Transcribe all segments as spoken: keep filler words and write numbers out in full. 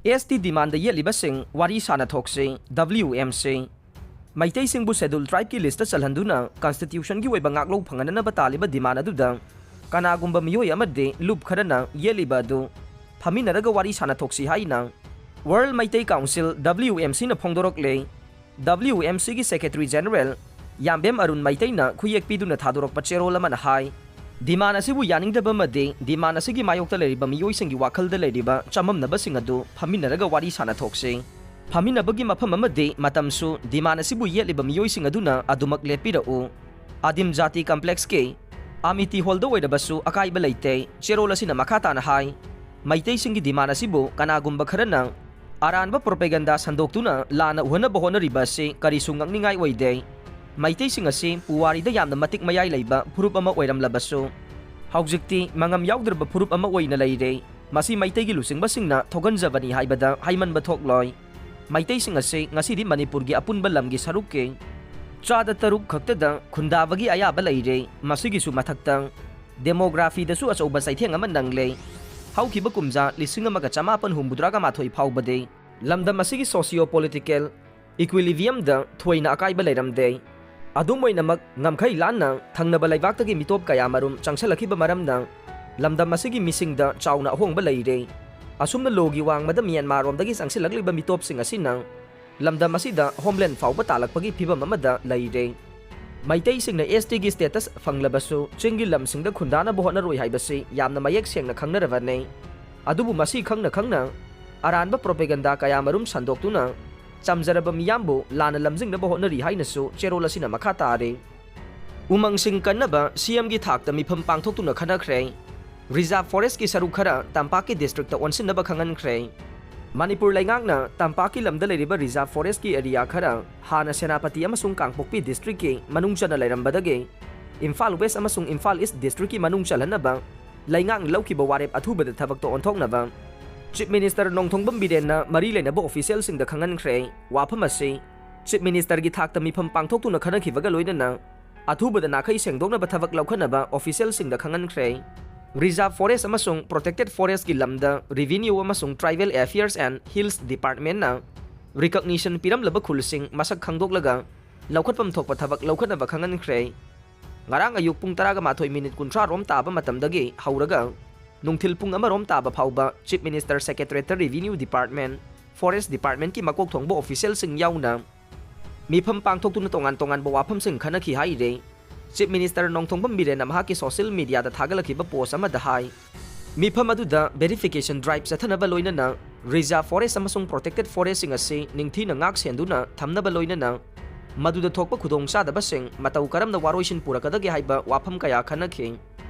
ꯑꯦꯁ T demand ꯌꯦꯠꯂꯤꯕꯁꯤꯡ ꯋꯥꯔꯤ ꯁꯥꯅ ꯊꯣꯛꯁꯤ, ꯗꯕ꯭ꯂꯤꯌꯨ M C. ꯃꯩꯇꯩꯁꯤꯡꯕꯨ schedule ꯇ꯭ꯔꯥꯏꯕꯀꯤ list ꯆꯜꯍꯟꯗꯨꯅ ꯀꯟꯁꯇꯤꯇ꯭ꯌꯨꯁꯟꯒꯤ ꯑꯣꯏꯕ ꯉꯥꯛꯂꯧ ꯐꯪꯍꯟꯅꯅꯕ ꯇꯥꯜꯂꯤꯕ ꯗꯤꯃꯥꯟ ꯑꯗꯨꯗ ꯀꯅꯥꯒꯨꯝꯕ ꯃꯤꯑꯣꯏ ꯑꯃꯗꯤ ꯂꯨꯞ ꯈꯔꯅ ꯌꯦꯠꯂꯤꯕ ꯑꯗꯨ ꯐꯝꯃꯤꯟꯅꯔꯒ ꯋꯥꯔꯤ ꯁꯥꯅ ꯊꯣꯛꯁꯤ ꯍꯥꯏꯅ ꯋꯥꯔꯜ ꯃꯩꯇꯩ ꯀꯥꯎꯟꯁꯤꯜ, ꯗꯕ꯭ꯂꯤꯌꯨ ꯑꯦꯝ ꯁꯤꯅ ꯐꯣꯡꯗꯣꯔꯛꯂꯦ꯫ ꯗꯕ꯭ꯂꯤꯌꯨ ꯑꯦꯝ ꯁꯤꯒꯤ ꯁꯦꯀ꯭ꯔꯦꯇꯔꯤ ꯖꯦꯅꯔꯦꯜ ꯌꯥꯝꯕꯦꯝ ꯑꯔꯨꯟ ꯃꯩꯇꯩꯅ ꯈꯨꯌꯦꯛ ꯄꯤꯗꯨꯅ ꯊꯥꯗꯣꯔꯛꯄ ꯆꯦꯔꯣꯜ ꯑꯃꯅ ꯍꯥꯏ, ꯗꯤꯃꯥꯟ ꯑꯁꯤꯕꯨ ꯌꯥꯅꯤꯡꯗꯕ ꯑꯃꯗꯤ ꯗꯤꯃꯥꯟ ꯑꯁꯤꯒꯤ ꯃꯥꯌꯣꯛꯇ ꯂꯩꯔꯤꯕ ꯃꯤꯑꯣꯏꯁꯤꯡꯒꯤ ꯋꯥꯈꯜꯗ ꯂꯩꯔꯤꯕ ꯆꯃꯝꯅꯕꯁꯤꯡ ꯑꯗꯨ ꯐꯝꯃꯤꯟꯅꯔꯒ ꯋꯥꯔꯤ ꯁꯥꯅ ꯊꯣꯛꯁꯤ꯫ ꯐꯝꯃꯤꯟꯅꯕꯒꯤ ꯃꯐꯝ ꯑꯃꯗꯤ ꯃꯇꯝꯁꯨ ꯗꯤꯃꯥꯟ ꯑꯁꯤꯕꯨ ꯌꯦꯠꯂꯤꯕ ꯃꯤꯑꯣꯏꯁꯤꯡ ꯑꯗꯨꯅ ꯑꯗꯨꯃꯛ ꯂꯦꯞꯄꯤꯔꯛꯎ꯫ ꯑꯗꯤꯝ ꯖꯥꯇꯤ ꯀꯝꯄ꯭ꯂꯦꯛꯁꯀꯤ ꯑꯃꯤꯇꯤ ꯍꯣꯜꯗ ꯑꯣꯏꯔꯕꯁꯨ ꯑꯀꯥꯏꯕ ꯂꯩꯇꯦ꯫ ꯆꯦꯔꯣꯜ ꯑꯁꯤꯅ ꯃꯈꯥ ꯇꯥꯅ ꯍꯥꯏ, ꯃꯩꯇꯩꯁꯤꯡꯒꯤ ꯗꯤꯃꯥꯟ ꯑꯁꯤꯕꯨ ꯀꯅꯥꯒꯨꯝꯕ ꯈꯔꯅ ꯑꯔꯥꯟꯕ ꯄ꯭ꯔꯣꯄꯦꯒꯟꯗꯥ ꯁꯟꯗꯣꯛꯇꯨꯅ ꯂꯥꯟꯅ ꯎꯍꯟꯅꯕ ꯍꯣꯠꯅꯔꯤꯕ ꯑꯁꯤ ꯀꯔꯤꯁꯨ ꯉꯛꯅꯤꯡꯉꯥꯏ ꯑꯣꯏꯗꯦ꯫ ꯃꯩꯇꯩꯁꯤꯡ ꯑꯁꯤ ꯄꯨꯋꯥꯔꯤꯗ ꯌꯥꯝꯅ ꯃꯇꯤꯛ ꯃꯌꯥꯏ ꯂꯩꯕ ꯐꯨꯔꯨꯞ ꯑꯃ ꯑꯣꯏꯔꯝꯂꯕꯁꯨ, ꯍꯧꯖꯤꯛꯇꯤ ꯃꯉꯝ ꯌꯥꯎꯗ꯭ꯔꯕ ꯐꯨꯔꯨꯞ ꯑꯃ ꯑꯣꯏꯅ ꯂꯩꯔꯦ꯫ ꯃꯁꯤ ꯃꯩꯇꯩꯒꯤ ꯂꯨꯆꯤꯡꯕꯁꯤꯡꯅ ꯊꯣꯛꯍꯟꯖꯕꯅꯤ ꯍꯥꯏꯕꯗ ꯍꯥꯏꯃꯟꯕ ꯊꯣꯛꯂꯣꯏ꯫ ꯃꯩꯇꯩꯁꯤꯡ ꯑꯁꯤ ꯉꯁꯤꯗꯤ ꯃꯅꯤꯄꯨꯔꯒꯤ ꯑꯄꯨꯟꯕ ꯂꯝꯒꯤ ꯁꯔꯨꯛꯀꯤ ꯆꯥꯗ ꯇꯔꯨꯛ ꯈꯛꯇꯗ ꯈꯨꯟꯗꯥꯕꯒꯤ ꯑꯌꯥꯕ ꯂꯩꯔꯦ꯫ ꯃꯁꯤꯒꯤꯁꯨ ꯃꯊꯛꯇ, ꯗꯦꯃꯣꯒ꯭ꯔꯥꯐꯤꯗꯁꯨ ꯑꯆꯧꯕ ꯆꯩꯊꯦꯡ ꯑꯃ ꯅꯪꯂꯦ꯫ ꯍꯧꯈꯤꯕ ꯀꯨꯝꯖꯥ ꯂꯤꯁꯤꯡ ꯑꯃꯒ ꯆꯃꯥꯄꯟ ꯍꯨꯝꯐꯨꯇꯔꯥꯒ ꯃꯥꯊꯣꯏ ꯐꯥꯎꯕꯗꯤ ꯂꯝꯗꯝ ꯑꯁꯤꯒꯤ ꯁꯣꯁꯤꯌꯣ ꯄꯣꯂꯤꯇꯤꯀꯦꯜ ꯏꯀ꯭ꯋꯤꯂꯤꯕꯤꯌꯝꯗ ꯊꯣꯏꯅ ꯑꯀꯥꯏꯕ ꯂꯩꯔꯝꯗꯦ꯫ ꯑꯗꯨꯝ ꯑꯣꯏꯅꯃꯛ, ꯉꯝꯈꯩ ꯂꯥꯟꯅ ꯊꯪꯅꯕ ꯂꯩꯕꯥꯛꯇꯒꯤ ꯃꯤꯇꯣꯞ ꯀꯌꯥꯃꯔꯨꯝ ꯆꯪꯁꯤꯜꯂꯛꯈꯤꯕ ꯃꯔꯝꯅ ꯂꯝꯗꯝ ꯑꯁꯤꯒꯤ ꯃꯤꯁꯤꯡꯗ ꯆꯥꯎꯅ ꯑꯍꯣꯡꯕ ꯂꯩꯔꯦ꯫ ꯑꯁꯨꯝꯅ ꯂꯣꯒꯤ ꯋꯥꯡꯃꯗ ꯃ꯭ꯌꯥꯟꯃꯥꯔꯔꯣꯝꯗꯒꯤ ꯆꯪꯁꯤꯜꯂꯛꯂꯤꯕ ꯃꯤꯇꯣꯞꯁꯤꯡ ꯑꯁꯤꯅ ꯂꯝꯗꯝ ꯑꯁꯤꯗ ꯍꯣꯝꯂꯦꯟ ꯐꯥꯎꯕ ꯇꯥꯜꯂꯛꯄꯒꯤ ꯐꯤꯕꯝ ꯑꯃꯗ ꯂꯩꯔꯦ꯫ ꯃꯩꯇꯩꯁꯤꯡꯅ ꯑꯦꯁ ꯇꯤꯒꯤ ꯁ꯭ꯇꯦꯇꯁ ꯐꯪꯂꯕꯁꯨ ꯆꯤꯡꯒꯤ ꯂꯝꯁꯤꯡꯗ ꯈꯨꯟꯗꯥꯅꯕ ꯍꯣꯠꯅꯔꯣꯏ ꯍꯥꯏꯕꯁꯤ ꯌꯥꯝꯅ ꯃꯌꯦꯛ ꯁꯦꯡꯅ ꯈꯪꯅꯔꯕꯅꯤ꯫ ꯑꯗꯨꯕꯨ ꯃꯁꯤ ꯈꯪꯅ ꯈꯪꯅ ꯑꯔꯥꯟꯕ ꯄ꯭ꯔꯣꯄꯦꯒꯟꯗꯥ ꯀꯌꯥꯃꯔꯨꯝ ꯁꯟꯗꯣꯛꯇꯨꯅ ꯆꯝꯖꯔꯕ ꯃꯤꯌꯥꯝꯕꯨ ꯂꯥꯟꯅ ꯂꯝꯖꯤꯡꯅꯕ ꯍꯣꯠꯅꯔꯤ ꯍꯥꯏꯅꯁꯨ ꯆꯦꯔꯣꯜ ꯑꯁꯤꯅ ꯃꯈꯥ ꯇꯥꯔꯤ꯫ ꯎꯃꯪꯁꯤꯡ ꯀꯟꯅꯕ ꯁꯤ ꯑꯦꯝꯒꯤ ꯊꯥꯛꯇ ꯃꯤꯐꯝ ꯄꯥꯡꯊꯣꯛꯇꯨꯅ ꯈꯟꯅꯈ꯭ꯔꯦ꯫ ꯔꯤꯖꯥꯔꯚ ꯐꯣꯔꯦꯁ꯭ꯠꯀꯤ ꯁꯔꯨꯛ ꯈꯔ ꯇꯝꯄꯥꯛꯀꯤ ꯗꯤꯁꯇ꯭ꯔꯤꯛꯇ ꯑꯣꯟꯁꯤꯟꯅꯕ ꯈꯪꯍꯟꯈ꯭ꯔꯦ꯫ ꯃꯅꯤꯄꯨꯔ ꯂꯩꯉꯥꯛꯅ ꯇꯝꯄꯥꯛꯀꯤ ꯂꯝꯗ ꯂꯩꯔꯤꯕ ꯔꯤꯖꯥꯔꯚ ꯐꯣꯔꯦꯁ꯭ꯠꯀꯤ ꯑꯦꯔꯤꯌꯥ ꯈꯔ ꯍꯥꯟꯅ ꯁꯦꯅꯥꯄꯇꯤ ꯑꯃꯁꯨꯡ ꯀꯥꯡꯄꯣꯛꯄꯤ ꯗꯤꯁꯇ꯭ꯔꯤꯛꯀꯤ ꯃꯅꯨꯡ ꯆꯟꯅ ꯂꯩꯔꯝꯕꯗꯒꯤ ꯏꯝꯐꯥꯜ ꯋꯦꯁ꯭ꯠ ꯑꯃꯁꯨꯡ ꯏꯝꯐꯥꯜ ꯏꯁ꯭ꯠ ꯗꯤꯁꯇ꯭ꯔꯤꯛꯀꯤ ꯃꯅꯨꯡ ꯆꯜꯍꯟꯅꯕ ꯂꯩꯉꯥꯛꯅ ꯂꯧꯈꯤꯕ ꯋꯥꯔꯦꯞ ꯑꯊꯨꯕꯗ ꯊꯕꯛꯇ ꯑꯣꯟꯊꯣꯛꯅꯕ ꯆꯤꯐ ꯃꯤꯅꯤꯁꯇꯔ ꯅꯣꯡꯊꯣꯡꯕꯝ ꯕꯤꯔꯦꯟꯅ ꯃꯔꯤ ꯂꯩꯅꯕ ꯑꯣꯐꯤꯁꯤꯌꯦꯜꯁꯤꯡꯗ ꯈꯪꯍꯟꯈ꯭ꯔꯦ꯫ ꯋꯥꯐꯝ ꯑꯁꯤ ꯆꯤꯐ ꯃꯤꯅꯤꯁꯇꯔꯒꯤ ꯊꯥꯛꯇ ꯃꯤꯐꯝ ꯄꯥꯡꯊꯣꯛꯇꯨꯅ ꯈꯟꯅꯈꯤꯕꯒ ꯂꯣꯏꯅꯅ ꯑꯊꯨꯕꯗ ꯅꯥꯈꯩ ꯁꯦꯡꯗꯣꯛꯅꯕ ꯊꯕꯛ ꯂꯧꯈꯠꯅꯕ ꯑꯣꯐꯤꯁꯤꯌꯦꯜꯁꯤꯡꯗ ꯈꯪꯍꯟꯈ꯭ꯔꯦ꯫ Reserve Forest ꯑꯃꯁꯨꯡ Protected Forestꯀꯤ ꯂꯝꯗ Revenue ꯑꯃꯁꯨꯡ Tribal Affairs and Hills Departmentꯅ recognition ꯄꯤꯔꯝꯂꯕ ꯈꯨꯜꯁꯤꯡ ꯃꯁꯛ ꯈꯪꯗꯣꯛꯂꯒ ꯂꯧꯈꯠꯐꯝ ꯊꯣꯛꯄ ꯊꯕꯛ ꯂꯧꯈꯠꯅꯕ ꯈꯪꯍꯟꯈ꯭ꯔꯦ꯫ ꯉꯔꯥꯡ ꯑꯌꯨꯛ ꯄꯨꯡ ꯇꯔꯥꯒ ꯃꯥꯊꯣꯏ ꯃꯤꯅꯤꯠ ꯀꯨꯟꯊ꯭ꯔꯥ ꯔꯣꯝ ꯇꯥꯕ ꯃꯇꯝꯗꯒꯤ ꯍꯧꯔꯒ ꯅꯨꯡꯊꯤꯜ ꯄꯨꯡ ꯑꯃ ꯔꯣꯝ ꯇꯥꯕ ꯐꯥꯎꯕ Chief Minister Secretariat Revenue Department, Forest Departmentꯀꯤ ꯃꯀꯣꯛ ꯊꯣꯡꯕ officialꯁꯤꯡ ꯌꯥꯎꯅ ꯃꯤꯐꯝ ꯄꯥꯡꯊꯣꯛꯇꯨꯅ ꯇꯣꯉꯥꯟ ꯇꯣꯉꯥꯟꯕ ꯋꯥꯐꯝꯁꯤꯡ ꯈꯟꯅꯈꯤ ꯍꯥꯏꯔꯦ꯫ Chief Minister ꯅꯣꯡꯊꯣꯝꯕꯝ ꯕꯤꯔꯦꯟꯅ ꯃꯍꯥꯛꯀꯤ social mediaꯗ ꯊꯥꯒꯠꯂꯛꯈꯤꯕ post ꯑꯃꯗ ꯍꯥꯏ, ꯃꯤꯐꯝ ꯑꯗꯨꯗ verification drive ꯆꯠꯊꯅꯕ ꯂꯣꯏꯅꯅ Reserve Forest ꯑꯃꯁꯨꯡ Protected Forestꯁꯤꯡ ꯑꯁꯤ ꯅꯤꯡꯊꯤꯅ ꯉꯥꯛ ꯁꯦꯟꯗꯨꯅ ꯊꯝꯅꯕ ꯂꯣꯏꯅꯅ ꯃꯗꯨꯗ ꯊꯣꯛꯄ ꯈꯨꯗꯣꯡꯆꯥꯗꯕꯁꯤꯡ ꯃꯇꯧ ꯀꯔꯝꯅ ꯋꯥꯔꯣꯏꯁꯤꯟ ꯄꯨꯔꯛꯀꯗꯒꯦ ꯍꯥꯏꯕ ꯋꯥꯐꯝ ꯀꯌꯥ ꯈꯟꯅꯈꯤ꯫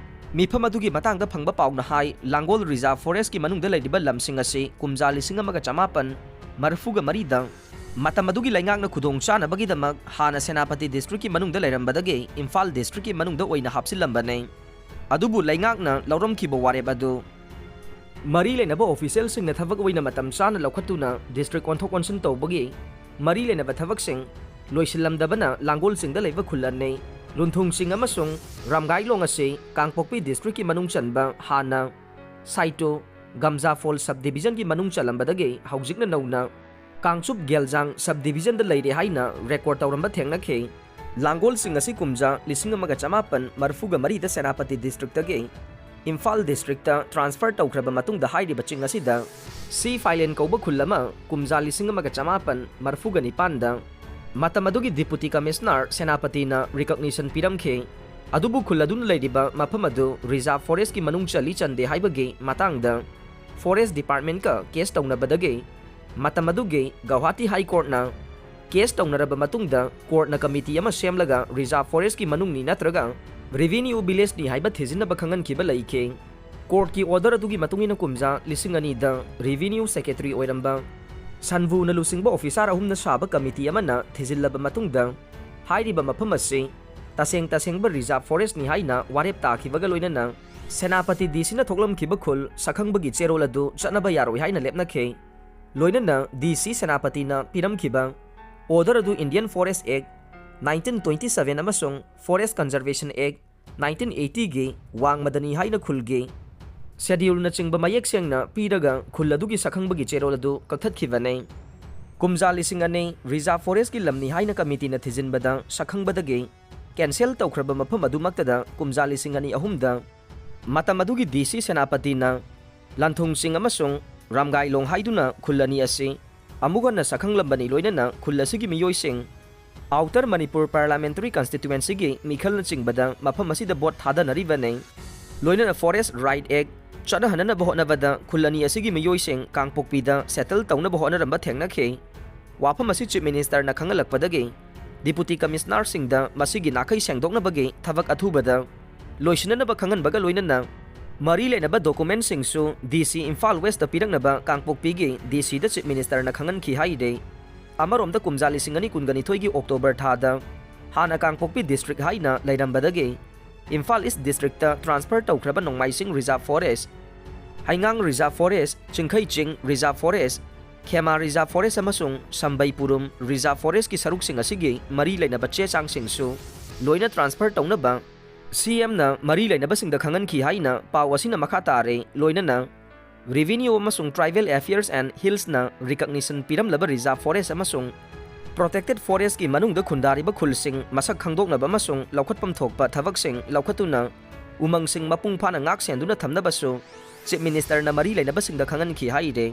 ꯃꯤꯐꯝ ꯑꯗꯨꯒꯤ ꯃꯇꯥꯡꯗ ꯐꯪꯕ ꯄꯥꯎꯅ ꯍꯥꯏ, ꯂꯥꯡꯒꯣꯜ Reserve Forestꯀꯤ ꯃꯅꯨꯡꯗ ꯂꯩꯔꯤꯕ ꯂꯝꯁꯤꯡ ꯑꯁꯤ ꯀꯨꯝꯖꯥ ꯂꯤꯁꯤꯡ ꯑꯃꯒ ꯆꯃꯥꯄꯟ ꯃꯔꯤꯐꯨꯒ ꯃꯔꯤꯗ ꯃꯇꯝ ꯑꯗꯨꯒꯤ ꯂꯩꯉꯥꯛꯅ ꯈꯨꯗꯣꯡ ꯆꯥꯅꯕꯒꯤꯗꯃꯛ ꯍꯥꯟꯅ ꯁꯦꯅꯥꯄꯇꯤ districtꯀꯤ ꯃꯅꯨꯡꯗ ꯂꯩꯔꯝꯕꯗꯒꯤ ꯏꯝꯐꯥꯜ districtꯀꯤ ꯃꯅꯨꯡꯗ ꯑꯣꯏꯅ ꯍꯥꯞꯆꯤꯜꯂꯝꯕꯅꯤ꯫ ꯑꯗꯨꯕꯨ ꯂꯩꯉꯥꯛꯅ ꯂꯧꯔꯝꯈꯤꯕ ꯋꯥꯔꯦꯞ ꯑꯗꯨ ꯃꯔꯤ ꯂꯩꯅꯕ officialꯁꯤꯡꯅ ꯊꯕꯛ ꯑꯣꯏꯅ ꯃꯇꯝ ꯆꯥꯅ ꯂꯧꯈꯠꯇꯨꯅ district ꯑꯣꯟꯊꯣꯛ ꯑꯣꯟꯁꯤꯟ ꯇꯧꯕꯒꯤ ꯃꯔꯤ ꯂꯩꯅꯕ ꯊꯕꯛꯁꯤꯡ ꯂꯣꯏꯁꯤꯜꯂꯝꯗꯕꯅ ꯂꯥꯡꯒꯣꯜꯁꯤꯡꯗ ꯂꯩꯕ ꯈꯨꯜ ꯑꯅꯤ, ꯔꯨꯟꯊꯨꯡꯁꯤꯡ ꯑꯃꯁꯨꯡ ꯔꯥꯝꯒꯥꯏꯂꯣꯡ ꯑꯁꯤ ꯀꯥꯡꯄꯣꯛꯄꯤ districtꯀꯤ ꯃꯅꯨꯡ ꯆꯟꯕ ꯍꯥꯟꯅ ꯁꯥꯏꯇꯣ ꯒꯝꯖꯥꯐꯣꯜ subdivisionꯒꯤ ꯃꯅꯨꯡ ꯆꯜꯂꯝꯕꯗꯒꯤ ꯍꯧꯖꯤꯛꯅ ꯅꯧꯅ ꯀꯥꯡꯆꯨꯞ ꯒꯦꯜꯖꯥꯡ subdivisionꯗ ꯂꯩꯔꯦ ꯍꯥꯏꯅ record ꯇꯧꯔꯝꯕ ꯊꯦꯡꯅꯈꯤ꯫ ꯂꯥꯡꯒꯣꯜꯁꯤꯡ ꯑꯁꯤ ꯀꯨꯝꯖꯥ ꯂꯤꯁꯤꯡ ꯑꯃꯒ ꯆꯃꯥꯄꯟ ꯃꯔꯤꯐꯨꯒ ꯃꯔꯤꯗ ꯁꯦꯅꯥꯄꯇꯤ districtꯇꯒꯤ ꯏꯝꯐꯥꯜ districtꯇ transfer ꯇꯧꯈ꯭ꯔꯕ ꯃꯇꯨꯡꯗ ꯍꯥꯏꯔꯤꯕ ꯆꯤꯡ ꯑꯁꯤꯗ ꯁꯤ ꯐꯥꯏꯂꯦꯟ ꯀꯧꯕ ꯈꯨꯜ ꯑꯃ ꯀꯨꯝꯖꯥ ꯂꯤꯁꯤꯡ ꯑꯃꯒ ꯆꯃꯥꯄꯟ ꯃꯔꯤꯐꯨꯒ ꯅꯤꯄꯥꯟꯗ ꯃꯇꯝ ꯑꯗꯨꯒꯤ Deputy Commissioner ꯁꯦꯅꯥꯄꯇꯤꯅ recognition ꯄꯤꯔꯝꯈꯤ꯫ ꯑꯗꯨꯕꯨ ꯈꯨꯜ ꯑꯗꯨꯅ ꯂꯩꯔꯤꯕ ꯃꯐꯝ ꯑꯗꯨ Reserve Forestꯀꯤ ꯃꯅꯨꯡ ꯆꯜꯂꯤ ꯆꯟꯗꯦ ꯍꯥꯏꯕꯒꯤ ꯃꯇꯥꯡꯗ Forest Departmentꯀ case ꯇꯧꯅꯕꯗꯒꯤ ꯃꯇꯝ ꯑꯗꯨꯒꯤ ꯒꯧꯍꯥꯇꯤ High Courtꯅ case ꯇꯧꯅꯔꯕ ꯃꯇꯨꯡꯗ courtꯅ committee ꯑꯃ ꯁꯦꯝꯂꯒ Reserve Forestꯀꯤ ꯃꯅꯨꯡꯅꯤ ꯅꯠꯇ꯭ꯔꯒ Revenue Villageꯅꯤ ꯍꯥꯏꯕ ꯊꯤꯖꯤꯟꯅꯕ ꯈꯪꯍꯟꯈꯤꯕ ꯂꯩꯈꯤ꯫ Courtꯀꯤ order ꯑꯗꯨꯒꯤ ꯃꯇꯨꯡ ꯏꯟꯅ ꯀꯨꯝꯖꯥ ꯂꯤꯁꯤꯡ ꯑꯅꯤꯗ Revenue Secretary ꯑꯣꯏꯔꯝꯕ ꯁꯟꯚꯨꯅ ꯂꯨꯆꯤꯡꯕ officer ꯑꯍꯨꯝꯅ ꯁꯥꯕ committee ꯑꯃꯅ ꯊꯤꯖꯤꯜꯂꯕ ꯃꯇꯨꯡꯗ ꯍꯥꯏꯔꯤꯕ ꯃꯐꯝ ꯑꯁꯤ ꯇꯁꯦꯡ ꯇꯁꯦꯡꯕ Reserve Forestꯅꯤ ꯍꯥꯏꯅ ꯋꯥꯔꯦꯞ ꯇꯥꯈꯤꯕꯒ ꯂꯣꯏꯅꯅ ꯁꯦꯅꯥꯄꯇꯤ DCꯅ ꯊꯣꯛꯂꯝꯈꯤꯕ ꯈꯨꯜ ꯁꯛꯈꯪꯕꯒꯤ ꯆꯦꯔꯣꯜ ꯑꯗꯨ ꯆꯠꯅꯕ ꯌꯥꯔꯣꯏ ꯍꯥꯏꯅ ꯂꯦꯞꯅꯈꯤ꯫ ꯂꯣꯏꯅꯅ DC ꯁꯦꯅꯥꯄꯇꯤꯅ ꯄꯤꯔꯝꯈꯤꯕ order ꯑꯗꯨ Indian Forest Act nineteen twenty seven ꯑꯃꯁꯨꯡ Forest Conservation Act ꯅꯥꯏꯟꯇꯤꯟ ꯑꯩꯠꯇꯤꯒꯤ ꯋꯥꯡꯃꯗꯅꯤ ꯍꯥꯏꯅ ꯈꯨꯜꯒꯤ ꯁꯦꯗ꯭ꯌꯨꯜꯅꯆꯤꯡꯕ ꯃꯌꯦꯛ ꯁꯦꯡꯅ ꯄꯤꯔꯒ ꯈꯨꯜ ꯑꯗꯨꯒꯤ ꯁꯛꯈꯪꯕꯒꯤ ꯆꯦꯔꯣꯜ ꯑꯗꯨ ꯀꯛꯊꯠꯈꯤꯕꯅꯤ꯫ ꯀꯨꯝꯖꯥ ꯂꯤꯁꯤꯡ ꯑꯅꯤ ꯔꯤꯖꯥꯔꯚ ꯐꯣꯔꯦꯁ꯭ꯠꯀꯤ ꯂꯝꯅꯤ ꯍꯥꯏꯅ ꯀꯃꯤꯇꯤꯅ ꯊꯤꯖꯤꯟꯕꯗ ꯁꯛꯈꯪꯕꯗꯒꯤ ꯀꯦꯟꯁꯦꯜ ꯇꯧꯈ꯭ꯔꯕ ꯃꯐꯝ ꯑꯗꯨꯃꯛꯇꯗ ꯀꯨꯝꯖꯥ ꯂꯤꯁꯤꯡ ꯑꯅꯤ ꯑꯍꯨꯝꯗ ꯃꯇꯝ ꯑꯗꯨꯒꯤ ꯗꯤ ꯁꯤ ꯁꯦꯅꯥꯄꯇꯤꯅ ꯂꯥꯟꯊꯣꯡꯁꯤꯡ ꯑꯃꯁꯨꯡ ꯔꯥꯝꯒꯥꯏꯂꯣꯡ ꯍꯥꯏꯗꯨꯅ ꯈꯨꯜ ꯑꯅꯤ ꯑꯁꯤ ꯑꯃꯨꯛ ꯍꯟꯅ ꯁꯛꯈꯪꯂꯝꯕꯅꯤ꯫ ꯂꯣꯏꯅꯅ ꯈꯨꯜ ꯑꯁꯤꯒꯤ ꯃꯤꯑꯣꯏꯁꯤꯡ ꯑꯥꯎꯇꯔ ꯃꯅꯤꯄꯨꯔ ꯄꯥꯔꯂꯥꯃꯦꯟꯇꯔꯤ ꯀꯟꯁꯇꯤꯇ꯭ꯋꯦꯟꯁꯤꯒꯤ ꯃꯤꯈꯜꯅꯆꯤꯡꯕꯗ ꯃꯐꯝ ꯑꯁꯤꯗ ꯚꯣꯠ ꯊꯥꯗꯅꯔꯤꯕꯅꯤ꯫ ꯂꯣꯏꯅꯅ ꯐꯣꯔꯦꯁ꯭ꯠ ꯔꯥꯏꯠ ꯑꯦꯛ ꯆꯠꯅꯍꯟꯅꯅꯕ ꯍꯣꯠꯅꯕꯗ ꯈꯨꯜ ꯑꯅꯤ ꯑꯁꯤꯒꯤ ꯃꯤꯑꯣꯏꯁꯤꯡ ꯀꯥꯡꯄꯣꯛꯄꯤꯗ ꯁꯦꯇꯜ ꯇꯧꯅꯕ ꯍꯣꯠꯅꯔꯝꯕ ꯊꯦꯡꯅꯈꯤ꯫ ꯋꯥꯐꯝ ꯑꯁꯤ ꯆꯤꯐ ꯃꯤꯅꯤꯁꯇꯔꯅ ꯈꯪꯍꯜꯂꯛꯄꯗꯒꯤ ꯗꯤꯄꯨꯇꯤ ꯀꯃꯤꯁꯅꯔꯁꯤꯡꯗ ꯃꯁꯤꯒꯤ ꯅꯥꯈꯩ ꯁꯦꯡꯗꯣꯛꯅꯕꯒꯤ ꯊꯕꯛ ꯑꯊꯨꯕꯗ ꯂꯣꯏꯁꯤꯟꯅꯅꯕ ꯈꯪꯍꯟꯕꯒ ꯂꯣꯏꯅꯅ ꯃꯔꯤ ꯂꯩꯅꯕ ꯗꯣꯀꯨꯃꯦꯟꯠꯁꯤꯡꯁꯨ ꯗꯤ ꯁꯤ ꯏꯝꯐꯥꯜ ꯋꯦꯁ꯭ꯠꯇ ꯄꯤꯔꯛꯅꯕ ꯀꯥꯡꯄꯣꯛꯄꯤꯒꯤ ꯗꯤ ꯁꯤꯗ ꯆꯤꯐ ꯃꯤꯅꯤꯁꯇꯔꯅ ꯈꯪꯍꯟꯈꯤ ꯍꯥꯏꯔꯤ꯫ ꯑꯃꯔꯣꯝꯗ ꯀꯨꯝꯖꯥ ꯂꯤꯁꯤꯡ ꯑꯅꯤ ꯀꯨꯟꯒ ꯅꯤꯊꯣꯏꯒꯤ ꯑꯣꯛꯇꯣꯕꯔ ꯊꯥꯗ ꯍꯥꯟꯅ ꯀꯥꯡꯄꯣꯛꯄꯤ ꯗꯤꯁꯇ꯭ꯔꯤꯛ ꯍꯥꯏꯅ ꯂꯩꯔꯝꯕꯗꯒꯤ ꯏꯝꯐꯥꯜ ꯏꯁ꯭ꯠ ꯗꯤꯁꯇ꯭ꯔꯤꯛꯇ ꯇ꯭ꯔꯥꯟꯁꯐꯔ ꯇꯧꯈ꯭ꯔꯕ ꯅꯣꯡꯃꯥꯏꯖꯤꯡ ꯔꯤꯖꯥꯔꯚ ꯐꯣꯔꯦꯁ꯭ꯠ, ꯍꯩꯉꯥꯡ ꯔꯤꯖꯥꯔꯚ ꯐꯣꯔꯦꯁ꯭ꯠ, ꯆꯤꯡꯈꯩ ꯆꯤꯡ ꯔꯤꯖꯥꯔꯚ ꯐꯣꯔꯦꯁ꯭ꯠ, ꯈꯦꯃꯥ ꯔꯤꯖꯥꯔꯚ ꯐꯣꯔꯦꯁ꯭ꯠ ꯑꯃꯁꯨꯡ ꯁꯝꯕꯩꯄꯨꯔꯨꯝ ꯔꯤꯖꯥꯔꯚ ꯐꯣꯔꯦꯁ꯭ꯠꯀꯤ ꯁꯔꯨꯛꯁꯤꯡ ꯑꯁꯤꯒꯤ ꯃꯔꯤ ꯂꯩꯅꯕ ꯆꯦ ꯆꯥꯡꯁꯤꯡꯁꯨ ꯂꯣꯏꯅ ꯇ꯭ꯔꯥꯟꯁꯐꯔ ꯇꯧꯅꯕ ꯁꯤ ꯑꯦꯝꯅ ꯃꯔꯤ ꯂꯩꯅꯕꯁꯤꯡꯗ ꯈꯪꯍꯟꯈꯤ ꯍꯥꯏꯅ ꯄꯥꯎ ꯑꯁꯤꯅ ꯃꯈꯥ ꯇꯥꯔꯦ꯫ ꯂꯣꯏꯅꯅ ꯔꯦꯚꯤꯅ꯭ꯌꯨ ꯑꯃꯁꯨꯡ ꯇ꯭ꯔꯥꯏꯕꯦꯜ ꯑꯦꯐꯤꯌꯔꯁ ꯑꯦꯟ ꯍꯤꯜꯁꯅ ꯔꯤꯀꯒꯅꯤꯁꯟ ꯄꯤꯔꯝꯂꯕ ꯔꯤꯖꯥꯔꯚ ꯐꯣꯔꯦꯁ꯭ꯠ ꯑꯃꯁꯨꯡ ꯄ꯭ꯔꯣꯇꯦꯛꯇꯦꯗ ꯐꯣꯔꯦꯁ꯭ꯠꯀꯤ ꯃꯅꯨꯡꯗ ꯈꯨꯟꯗꯥꯔꯤꯕ ꯈꯨꯜꯁꯤꯡ ꯃꯁꯛ ꯈꯪꯗꯣꯛꯅꯕ ꯑꯃꯁꯨꯡ ꯂꯧꯈꯠꯐꯝ ꯊꯣꯛꯄ ꯊꯕꯛꯁꯤꯡ ꯂꯧꯈꯠꯇꯨꯅ ꯎꯃꯪꯁꯤꯡ ꯃꯄꯨꯡ ꯐꯥꯅ ꯉꯥꯛ ꯁꯦꯟꯗꯨꯅ ꯊꯝꯅꯕꯁꯨ ꯆꯤꯐ ꯃꯤꯅꯤꯁꯇꯔꯅ ꯃꯔꯤ ꯂꯩꯅꯕꯁꯤꯡꯗ ꯈꯪꯍꯟꯈꯤ ꯍꯥꯏꯔꯦ꯫